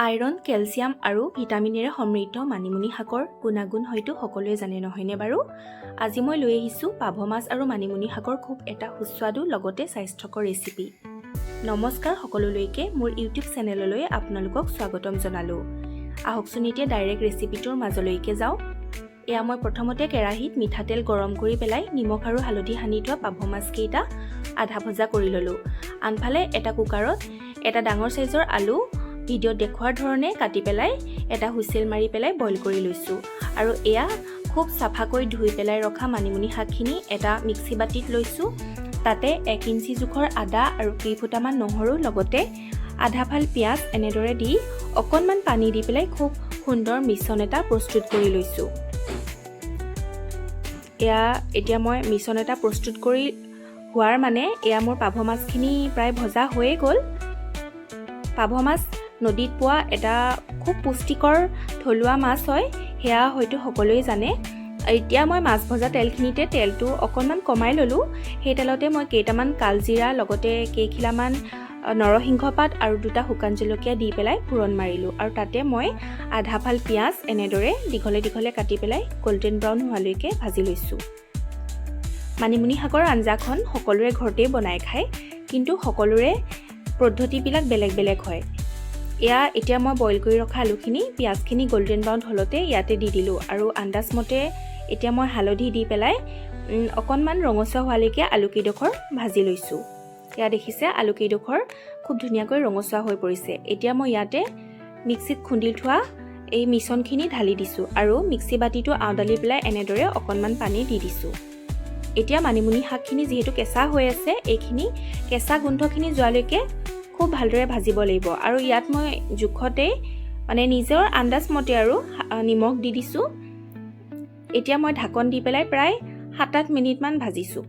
Iron, calcium আৰু ভিটামিনেৰে সমৃদ্ধ মানিমুনি শাকৰ গুণাগুণ হয়তো সকলোৱে জানে, নহয়নে বাৰু? আজি মই লৈ আহিছোঁ পাভ মাছ আৰু মানিমুনি শাকৰ খুব এটা সুস্বাদু লগতে স্বাস্থ্যকৰ ৰেচিপি। নমস্কাৰ সকলোলৈকে, মোৰ ইউটিউব চেনেললৈ আপোনালোকক স্বাগতম জনালোঁ। আহকচোন, এতিয়া ডাইৰেক্ট ৰেচিপিটোৰ মাজলৈকে যাওঁ। এয়া মই প্ৰথমতে কেৰাহীত মিঠাতেল গৰম কৰি পেলাই নিমখ আৰু হালধি সানি থোৱা পাভ মাছকেইটা আধা ভজা কৰি ল'লোঁ। আনফালে এটা কুকাৰত এটা ডাঙৰ চাইজৰ আলু ভিডিঅ'ত দেখুওৱাৰ ধৰণে কাটি পেলাই এটা হুইচেল মাৰি পেলাই বইল কৰি লৈছোঁ। আৰু এয়া খুব চাফাকৈ ধুই পেলাই ৰখা মানিমুনি শাকখিনি এটা মিক্সি বাতিত লৈছোঁ। তাতে 1 ইঞ্চি জোখৰ আদা আৰু কেইফুটামান নহৰু, লগতে আধা ফাল পিঁয়াজ এনেদৰে দি অকণমান পানী দি পেলাই খুব সুন্দৰ মিশ্ৰণ এটা প্ৰস্তুত কৰি লৈছোঁ। এয়া এতিয়া মই মিশ্ৰণ এটা প্ৰস্তুত কৰি হোৱাৰ মানে এয়া মোৰ পাভ মাছখিনি প্ৰায় ভজা হৈয়ে গ'ল। পাভ মাছ নদীত পোৱা এটা খুব পুষ্টিকৰ থলুৱা মাছ হয়, সেয়া হয়তো সকলোৱে জানে। এতিয়া মই মাছ ভজা তেলখিনিতে তেলটো অকণমান কমাই ল'লোঁ। সেই তেলতে মই কেইটামান কালজিৰা, লগতে কেইখিলামান নৰসিংহ পাত আৰু দুটা শুকান জলকীয়া দি পেলাই ফোৰণ মাৰিলোঁ। আৰু তাতে মই আধা ফাল পিঁয়াজ এনেদৰে দীঘলে দীঘলে কাটি পেলাই গল্ডেন ব্ৰাউন হোৱালৈকে ভাজি লৈছোঁ। মানিমুনি শাকৰ আঞ্জাখন সকলোৰে ঘৰতেই বনাই খায়, কিন্তু সকলোৰে পদ্ধতিবিলাক বেলেগ বেলেগ হয়। এয়া এতিয়া মই বইল কৰি ৰখা আলুখিনি পিঁয়াজখিনি গল্ডেন ব্ৰাউন হ'লতে ইয়াতে দি দিলোঁ। আৰু আন্দাজমতে এতিয়া মই হালধি দি পেলাই অকণমান ৰঙচুৱা হোৱালৈকে আলুকেইডোখৰ ভাজি লৈছোঁ। এয়া দেখিছে, আলুকেইডোখৰ খুব ধুনীয়াকৈ ৰঙচুৱা হৈ পৰিছে। এতিয়া মই ইয়াতে মিক্সিত খুন্দি থোৱা এই মিশ্ৰণখিনি ঢালি দিছোঁ আৰু মিক্সি বাতিটো আওডালি পেলাই এনেদৰে অকণমান পানী দি দিছোঁ। এতিয়া মানিমুনি শাকখিনি যিহেতু কেঁচা হৈ আছে, এইখিনি কেঁচা গোন্ধখিনি যোৱালৈকে খুব ভালদৰে ভাজিব লাগিব। আৰু ইয়াত মই জোখতেই, মানে নিজৰ আন্দাজ মতে আৰু নিমখ দি দিছোঁ। এতিয়া মই ঢাকন দি পেলাই প্ৰায় 7-8 মিনিটমান ভাজিছোঁ।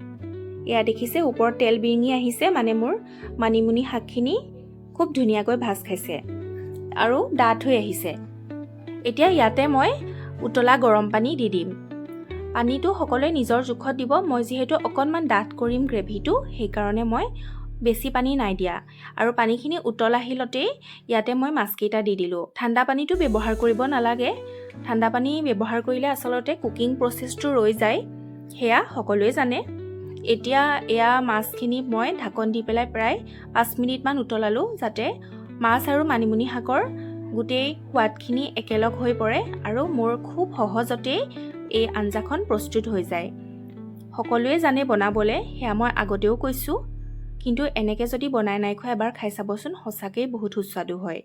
এয়া দেখিছে, ওপৰত তেল বিৰিঙি আহিছে, মানে মোৰ মানিমুনি শাকখিনি খুব ধুনীয়াকৈ ভাজ খাইছে আৰু ডাঠ হৈ আহিছে। এতিয়া ইয়াতে মই উতলা গৰম পানী দি দিম। পানীটো সকলোৱে নিজৰ জোখত দিব। মই যিহেতু অকণমান ডাঠ কৰিম গ্ৰেভিটো, সেইকাৰণে মই বেছি পানী নাই দিয়া। আৰু পানীখিনি উতল আহিলতেই ইয়াতে মই মাছকেইটা দি দিলোঁ। ঠাণ্ডা পানীটো ব্যৱহাৰ কৰিব নালাগে। ঠাণ্ডা পানী ব্যৱহাৰ কৰিলে আচলতে কুকিং প্ৰচেছটো ৰৈ যায়, সেয়া সকলোৱে জানে। এতিয়া এয়া মাছখিনি মই ঢাকন দি পেলাই প্ৰায় 5 মিনিটমান উতলালোঁ, যাতে মাছ আৰু মানিমুনি শাকৰ গোটেই সোৱাদখিনি একেলগ হৈ পৰে আৰু মোৰ খুব সহজতেই এই আঞ্জাখন প্ৰস্তুত হৈ যায়। সকলোৱে জানে বনাবলৈ, সেয়া মই আগতেও কৈছোঁ, কিন্তু এনেকৈ যদি বনাই নাই খোৱা, এবাৰ খাই চাবচোন, সঁচাকেই বহুত সুস্বাদু হয়।